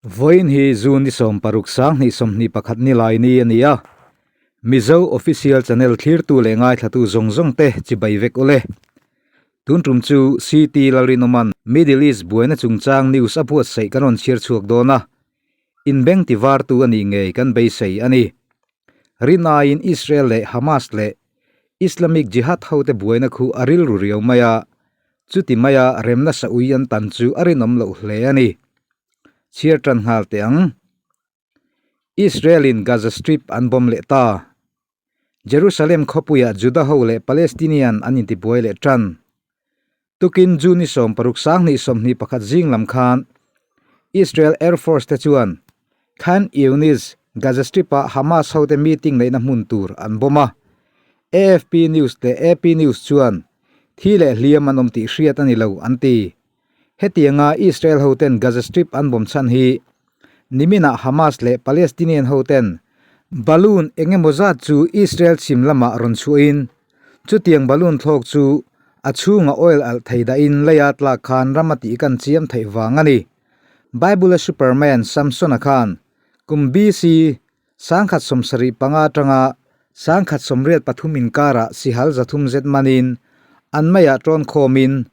Vawiin hi June ni 16 2021 ni lai ni a ni a, Mizo Official Channel thlirtu leh ngaithlatu zawng zawng te chibai vek ule. Tun tum chu CT Lalrinawman Middle East buaina chungchang news a buatsaih kan rawn chhiar chhuak dawn a, inbeng ti vartu a nih ngei kan beisei a ni. Rinaiin Israel leh Hamas leh Islamic Jihad hote buaina khu a rilru riau mai a, chuti maia remna sa ui an tan chu a rinawm loh hle a ni. Chhiar tan nghal teh ang. Israel-in Gaza Strip an bomb leh ta. Jerusalem khawpuiah Juda ho leh Palestinian an intibuai leh tan. Tukin June ni 16 2021 zing lam khan Israel Air Force te chuan Khan Younis, Gaza Strip-a Hamas hote meeting neihna hmun tur an bomb a. AFP News leh AP News chuan thi leh hliam an awm tih hriat a ni lo an ti. Hetianga Israel hoten Gaza Strip an bawm chhan hi niminah Hamas leh Palestinian hoten balloon eng emaw zat chu Israel chhim lamah rawn chhuahin chutiang balloon thlawk chu a chhunga oil alh thei dahin leia tlak khan ram a tih kan chiam theih vang a ni. Bible-a Superman Samson-a khan kum BC 1075 atanga 1083 inkarah sihal 300 zet manin an meiah tawn khawmin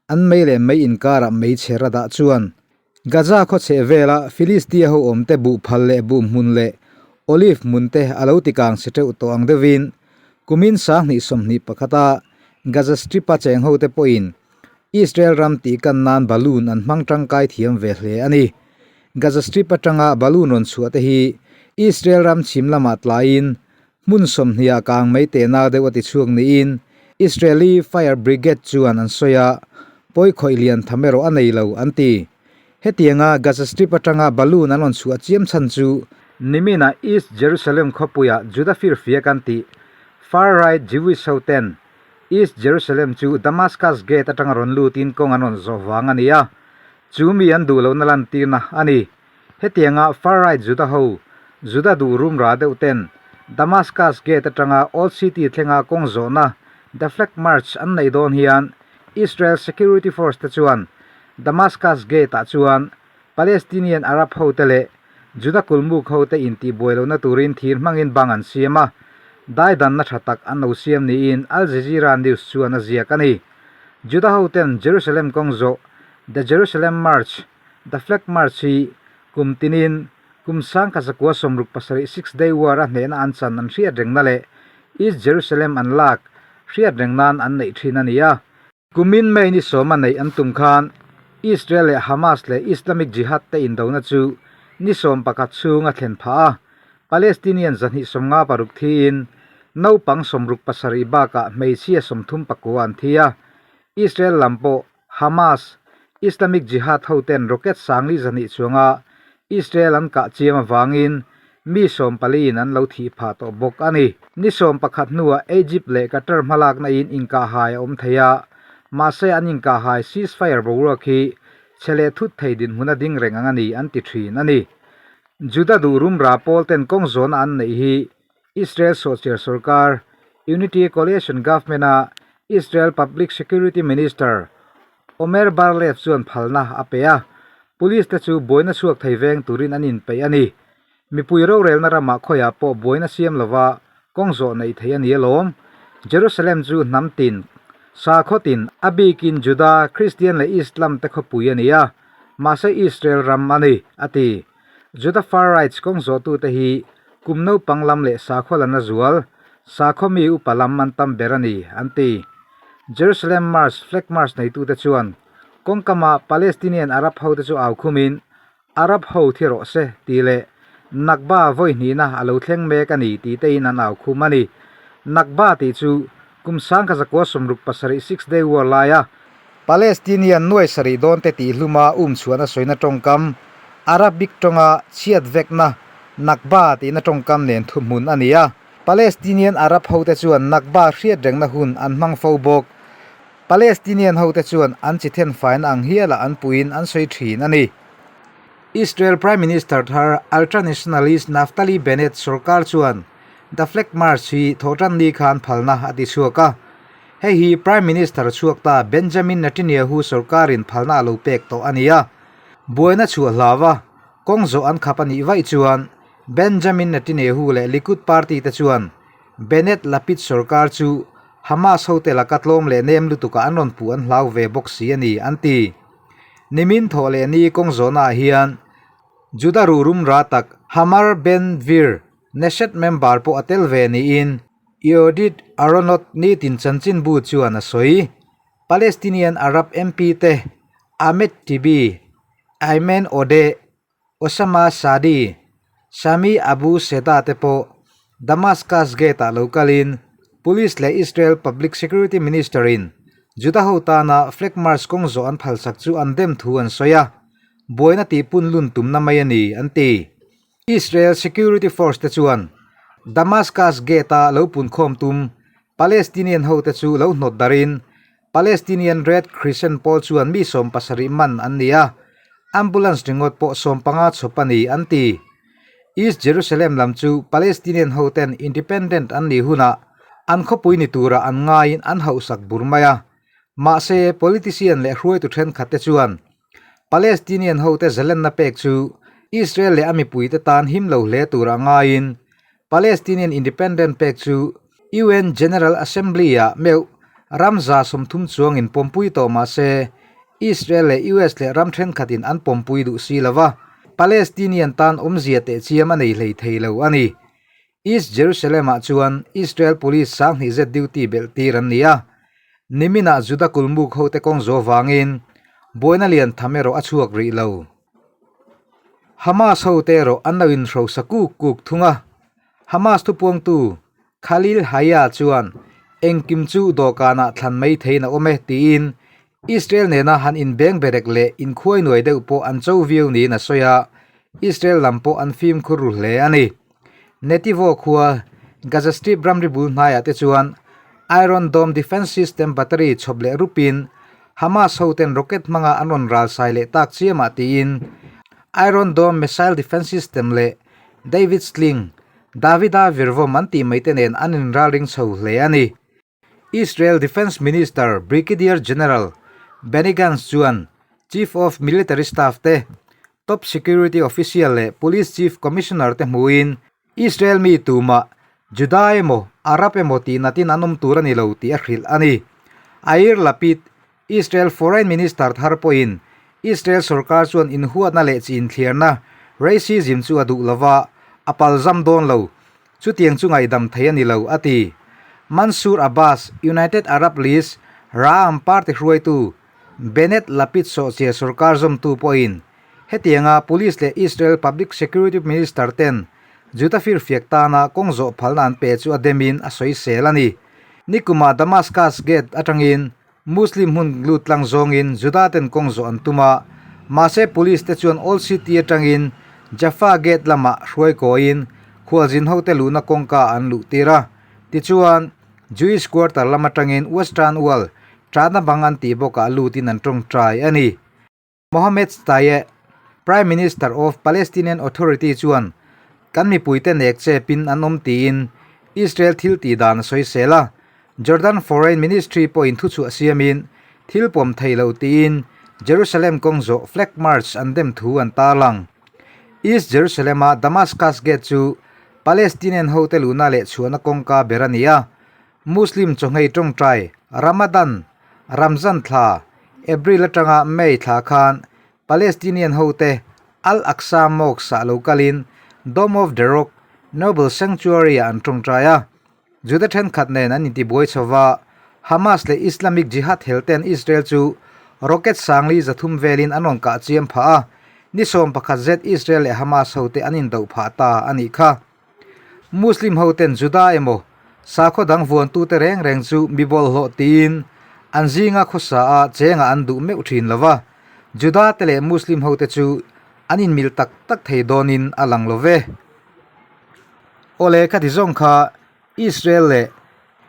an mei leh mei inkarah meichher a dah chuan Gaza khaw chheh vela Philistia ho awmte buh phal leh buh hmun leh olive hmun te a lo tikang chhe teuh tawh ang deuhin kumin 2021 a Gaza Strip a cheng hote pawhin Israel ram tihkan nan balloon an hmang tangkai thiam ve hle a ni. Gaza Strip atanga balloon rawn chhuah te hi Israel ram chhim lamah tlaiin hmun 20 ah kang mai tehna deuh a ti chhuak niin Israeli Fire Brigade chuan an sawi a, pawi khawih lian tham erawh a nei lo an ti. Hetianga Gaza Strip atanga balloon an rawn chhuah chiam chhan chu niminah East Jerusalem khawpuiah Juda firfiak an tih far-right Jewish hoten East Jerusalem chu Damascus Gate atanga rawn lutin kawng an rawn zawh vang a ni a, chu mi an duh lohna lantirna a ni. Hetianga far-right Juda ho, Juda duh rum ra deuh ten Damascus Gate atanga Old City thlenga kawng zawhna The Flag March an neih dawn hian Israel Security Force te chuan Damascus Gate ah chuan Palestinian Arab hote leh Juda kulmuk hote intihbuai lohna turin thir hmangin bang an siam a, daidanna tha tak an lo siam niin Al Jazeera News chuan a ziak a ni. Juda hoten Jerusalem kawng zawh The Jerusalem March, The Flag March hi kum tinin kum 1967 Six Day War a hnehna an chan an hriat rengna leh East Jerusalem an lak hriat reng nan an neih thin a ni a. Kumin May ni 10 a neih an tum khan Israel leh Hamas leh Islamic Jihad te indona chu ni 11 chhung a thlen phah a, Palestinian 256 thiin naupang 67 bakah hmeichhia 39 an thi a, Israel lam pawh Hamas, Islamic Jihad hoten rocket 4,200 chuanga Israel an kah chiam avangin mi 14 in an lo thih phah tawh bawk a ni. Ni 11 hnuah Egypt leh Qatar hmalakna in inkahhai a awm thei a, mahse an inkahhai ceasefire boruak hi chhe leh thut thei dinhmun a ding reng ang a ni an ti thin a ni. Juda duh rumra pawl ten kawng zawhna an neih hi Israel sawhchiar sorkar Unity Coalition Government a Israel Public Security Minister Omer Bar-Lev chuan phalna a pe a, police te chu buaina chhuak thei veng turin an inpeih a ni. Mipui rorelna ramah khawiah pawh buaina siam lova kawng zawh neih theih a ni alawm. Jerusalem chu hnam tin, sakhaw tin, a bikin Juda, Kristian leh Islam te khawpui a ni a, mahse Israel ram a ni, a ti. Juda far rights kawng zawhtute hi kum naupang lam leh sakhaw lana zual, sakhaw mi upa lam an tam ber a ni, an ti. Jerusalem March Flag March neitute chuan kawngkama Palestinian Arab hote chu au khumin Arab ho thi rawh se tih leh Nakba vawi hnihna a lo thleng mek a ni tih tein an au khum a ni. Nakba tih chu kum 1967 Six Day War laia Palestinian nuai sarih dawnte tih hluma um chhuahna sawina tawngkam Arabic tawnga chhiat vekna Nakba tihna tawngkam nen thuhmun a ni a. Palestinian Arab hote chuan Nakba hriat rengna hun an hmang fo bawk. Palestinian hote chuan an chi then faina ang hialah an puiin an sawi thin a ni. Israel Prime Minister thar ultra-nationalist Naftali Bennett sorkar chuan The Flag March hi thawhtan ni khan phalna a ti chhuak a. Hei hi Prime Minister chhuak ta Benjamin Netanyahu sorkarin phalna a lo pek tawh a ni a. Buaina chhuah hlau a. Kawng zawh an khap a nih vaih chuan Benjamin Netanyahu leh Likud party te chuan Bennett Lapid sorkar chu Hamas hote laka tlawm leh nem lutukah an rawn puh an hlau ve bawk si a ni, an ti. Nimin thawh leh ni kawng zawhnaah hian Juda rurum ra tak Hamar Ben Gvir, Knesset member pawh a tel ve niin Yehudit Aharonot nitin chanchinbu chuan a sawi. Palestinian Arab MP te Ahmed Tibi, Ayman Odeh, Osama Saadi, Sami Abu Shehda te pawh Damascus Gate-ah lo kalin Police leh Israel Public Security Minister-in Juda ho tana Flag March kawng zawh an phalsak chu an dem thu an sawi a, buaina tihpun lun tumna mai a ni, an ti. Israel Security Force te chuan Damascus Gate-a lo punkhawm tum Palestinian hote chu lo hnawt darin Palestinian Red Crescent pawl chuan mi 70 man an ni a, ambulance ringawt pawh 15 chhawp a ni, an ti. East Jerusalem lam chu Palestinian hoten independent an nih hunah an khawpui ni tura an ngaiin an hauhsak bur mai a. Mahse, politician leh hruaitu thenkhat te chuan Palestinian hote zalenna pek chu Israel leh a mipuite tan him lo hle tura ngaiin Palestinian Independent pek chu UN General Assembly-ah meuh ram 30 chuangin pawmpui tawh mah se, Israel leh US leh ram thenkhatin an pawmpui duh si lo va, Palestinian tan awmzia tehchiam a nei hlei thei lo a ni. East Jerusalem-ah chuan Israel Police 2000 zet duty belh tir an ni a, niminah Juda kulmuk hote kawng zawh vangin buaina lian tham erawh a chhuak rih lo. Hamas hote erawh an lo inhrosa kuk kuk thung a, Hamas thupuangtu Khalil Hayya chuan engkim chu dawhkanah thlan mai theiin a awm e tiin Israel nena han inbeng berek leh inkhuai nuai deuh pawh an cho viau niin a sawi a, Israel lam pawh an fimkhur ru hle a ni. Netivo khua Gaza Strip ramri bul hnaiah te chuan Iron Dome Defense System battery chhawp leh rupin Hamas hoten rocket hmanga an rawn ral sai leh tak chiamah tiin Iron Dome Missile Defense System leh David Sling, Davida virvawm an tih mai te nen an inralring chho hle a ni. Israel Defence Minister Brigadier General Benny Gantz chuan Chief of Military Staff te, Top Security Official leh Police Chief Commissioner te hmuhin Israel mi tumah Juda emaw Arab emaw tih natin an awm tur a ni lo tih a hrilh a ni. Yair Lapid, Israel Foreign Minister thar pawhin Israel sorkar chuan inhuatna leh chi inthliarna, racism, chu a duh lova, a palzam dawn lo. Chutiang chu ngaihdam thei a ni lo, a ti. Mansour Abbas, United Arab List, Ra'am party hruaitu, Bennett Lapid sawhchia sorkar zawmtu pawhin hetianga Police leh Israel Public Security Minister ten Juda firfiak tana kawng zawh phalna an pe chu a demin a sawisel a ni. Nikumah Damascus Gate atangin Muslim hmun lut tlang zawngin Juda ten kawng zawh an tum a, mahse Police te chuan Old City atangin Jaffa Gate lamah hruai kawiin khualzin hote luhna kawngka an luh tir a. Tichuan, Jewish Quarter lam atangin Western Wall Ṭahna bang an tih bawkah lutin an ṭawngṭai a ni. Mohammed Shtayyeh, Prime Minister of Palestinian Authority chuan kan mipuite nek chepin an awm tiin Israel thil tih dan a sawisel a. Jordan Foreign Ministry pawhin thuchhuah siamin thil pawm thei lo tiin Jerusalem kawng zawh Flag March an dem thu an tarlang. East Jerusalem-a Damascus Gate chu Palestinian hote luhna leh chhuahna kawngka ber a ni a. Muslim chawhngei tawngtai Ramadan, Ramzan thla, April atanga May thla khan Palestinian hote Al-Aqsa Mosque-ah lo kalin Dome of the Rock, Noble Sanctuary-ah an tawngtai a. Juda thenkhat nen an intibuai chho va, Hamas leh Islamic Jihad helten Israel chu rocket 300 velin an rawn kah chiam phah a, ni 11 zet Israel leh Hamas hote an indoh phah ta a nih kha. Muslim hoten Juda emaw sakhaw dang vuantute reng reng chu mi bawlhhlawh tiin an zinga khawsa a chengah an duh meuh thin lo va, Juda te leh Muslim hote chu an inmil tak tak thei dawnin a lang lo ve. Awle khati zawng kha Israel leh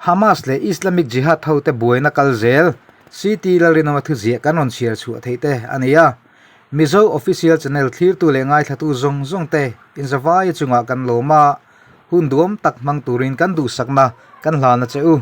Hamas leh Islamic Jihad hote buaina kal zel CT Lalrinawma thuziah kan rawn chhiar chhuah theih te a ni a. Mizo Official Channel thlirtu leh ngaithlatu zawng zawng te inzavaia chungah kan lawm a, hun duam tak hmang turin kan duhsakna kan hlan a che u.